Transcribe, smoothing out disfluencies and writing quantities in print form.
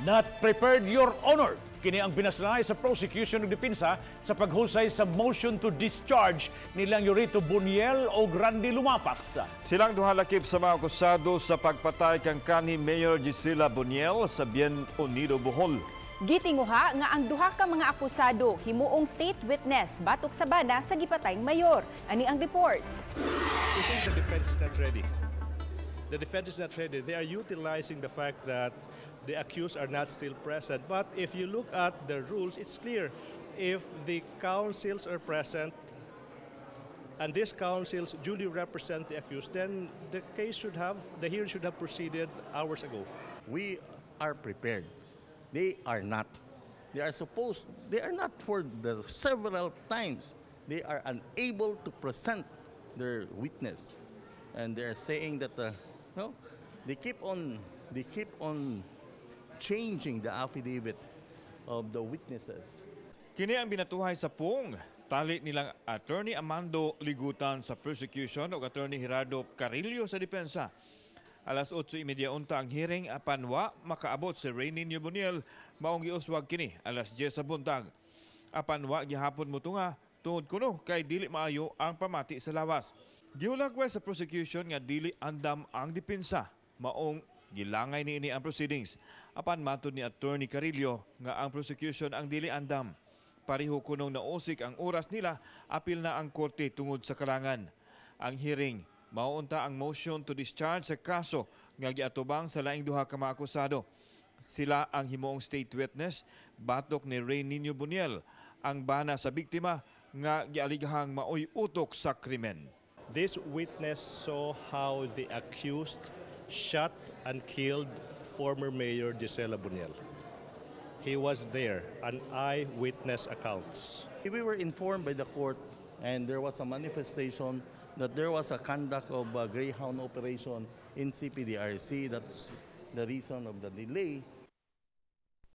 Not prepared, Your Honor. Kini ang binaslay sa prosecution ug depensa sa paghusay sa motion to discharge nilang Yorito Buniel o Randy Lumapas. Silang duha lakip sa mga akusado sa pagpatay kang kanhi Mayor Gisela Buniel sa Bien Unido, Bohol. Gitinguha nga ang duha ka mga akusado himuong state witness batok sa bana sa gipatayng mayor. Ani ang report. I think the defense is not ready. The defense is not ready. They are utilizing the fact that the accused are not still present. But if you look at the rules, it's clear. If the counsels are present and these counsels duly represent the accused, then the hearing should have proceeded hours ago. We are prepared. They are not. They are not for the several times. They are unable to present their witness. And they are saying that, no, they keep on changing the affidavit of the witnesses. Kini ang binatuhay sa pung tali nilang Attorney Amando Ligutan sa prosecution ug Attorney Gerardo Carillo sa depensa. Alas 8:30 unta ang hearing, apan wa makaabot si Ray Nino Buniel, maong giuswag kini alas 10 sa buntag. Apan wa gihapon motunga tungod kuno kay dili maayo ang pamati sa lawas. Gihulagway sa prosecution nga dili andam ang depensa, maong gilangay niini ang proceedings. Apan matod ni Attorney Carillo nga ang prosecution ang dili andam. Pareho kunong nausik ang oras nila, apil na ang korte tungod sa kalangan. Ang hearing mao unta ang motion to discharge sa kaso nga giatubang sa laing duha ka mga akusado. Sila ang himuong state witness batok ni Ray Nino Buniel, ang bana sa biktima nga gialigahang maoy utok sa krimen. This witness saw how the accused shot and killed former Mayor Gisela Buniel. He was there, an eyewitness accounts. We were informed by the court and there was a manifestation that there was a conduct of a Greyhound operation in CPDRC. That's the reason of the delay.